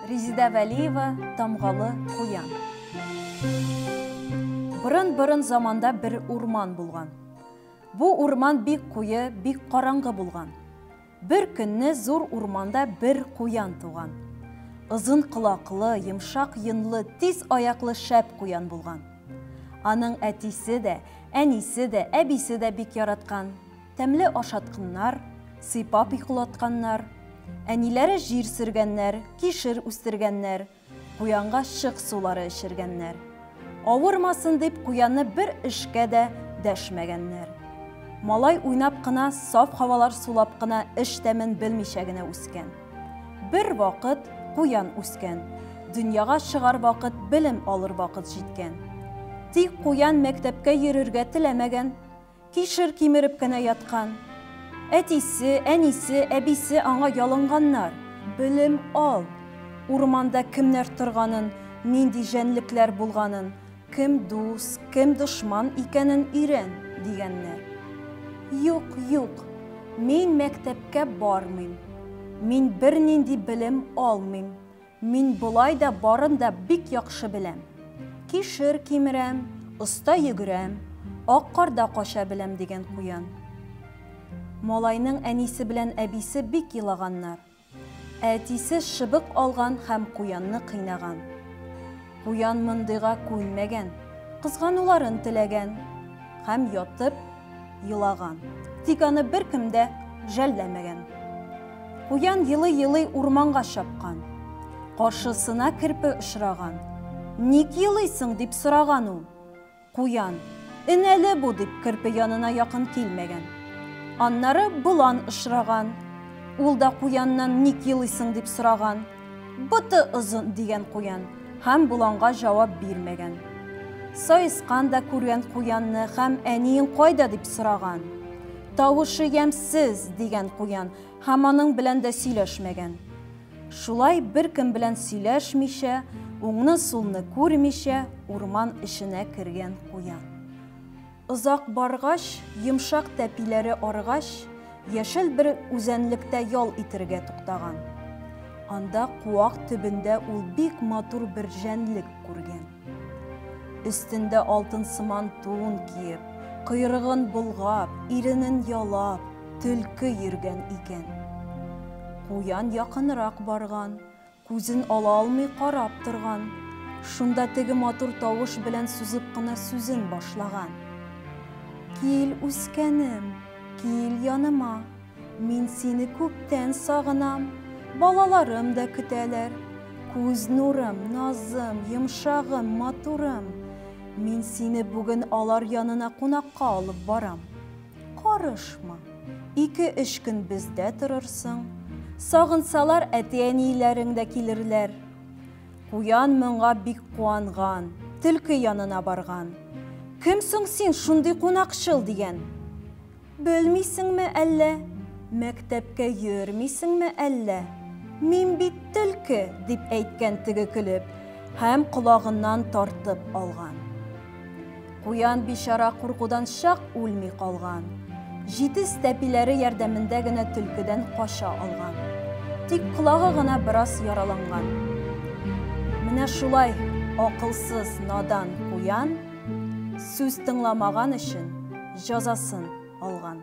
Резеда Вәлиева Тамгалы куян. Борын-борын заманда бер урман булган. Бу урман бик куе, бик караңгы булган. Бер көнне зур урманда бер куян туган. Озын колаклы, йомшак йонлы, тиз аяклы шәп куян булган. Аның әтисе дә, әнисе дә, әбисе дә бик яраткан. Тәмле ашатканнар, сыйпап йоклатканнар. Әниләре җир сөргәннәр, кишер үстергәннәр, куянга чык сулары эчергәннәр. Авырмасын дип куянны бер эшкә дә дәшмәгәннәр. Малай уйнап кына, саф һавалар сулап кына эш тәмен белмичә генә үскән. Бер вакыт куян үскән. Дөньяга чыгар вакыт, белем алыр вакыт җиткән. Тик куян мәктәпкә йөрергә теләмәгән. Кишер кимереп кенә яткан. Әтисе, әнисе, әбисе аңа ялынганнар, Белем ал! Урманда кемнәр торганын, нинди җәнлекләр булганын, кем дус, кем дошман икәнен өйрән, дигәннәр. Юк, юк, мин мәктәпкә бармыйм. Мин бернинди белем алмыйм. Мин болай да барын да бик яхшы беләм. Кишер кимерәм, оста йөгерәм, ак карда кача беләм, дигән куян. Малайның әнисе белән әбисе бик елаганнар. Ә әтисе чыбык алган һәм куянны кыйнаган. Куян мондыйга күнмәгән, кызгануларын теләгән һәм ятып елаган. Тик аны беркем дә жәлләмәгән. Куян елый-елый урманга чапкан. Каршысына керпе очраган. Ник елыйсың, дип сораган ул. Куян, Энәле бу, дип керпе янына якын килмәгән. Аннары болан очраган. Ул да куяннан ник елыйсың, дип сораган. Боты озын, дигән куян һәм боланга җавап бирмәгән. Саескан да күргән куянны һәм әниең кайда дип сораган. Тавышы ямьсез, дигән куян һәм аның белән дә сөйләшмәгән. Шулай беркем белән сөйләшмичә, уңны-сулны күрмичә, урман эченә кергән куян. Озак баргач, йомшак тәпиләре арыгач, яшел бер үзәнлектә ял итергә туктаган. Анда куак төбендә ул бик матур бер җәнлек күргән. Өстендә алтын сыман тун киеп, койрыгын болгап, иренен ялап, төлке йөргән икән. Куян якынрак барган, Күзен ала алмый карап торган. Шунда теге матур тавыш белән сузып кына сүзен башлаган. Кил, үскәнем, кил яныма. Мин сине күптән сагынам. Балаларым да көтәләр. Күз нурым, назым, йомшагым, матурым. Мин сине бүген алар янына кунакка алып барам. Карышма. Ике-өч көн бездә торырсың. Сагынсалар, әти-әниләрең дә килерләр. Куян моңа бик куанган, төлке янына барган. Кем соң син, шундый кунакчыл, дигән. Белмисеңме әллә? Мәктәпкә йөрмисеңме әллә? Мин бит төлке, дип әйткән теге көлеп һәм колагыннан тартып алган. Куян бичара куркудан чак үлми калган. Җитез тәпиләре ярдәмендә генә төлкедән кача алган. Тик колагы гына бераз яраланган. Менә шулай акылсыз, надан куян сүз тыңламаган өчен җазасын алган.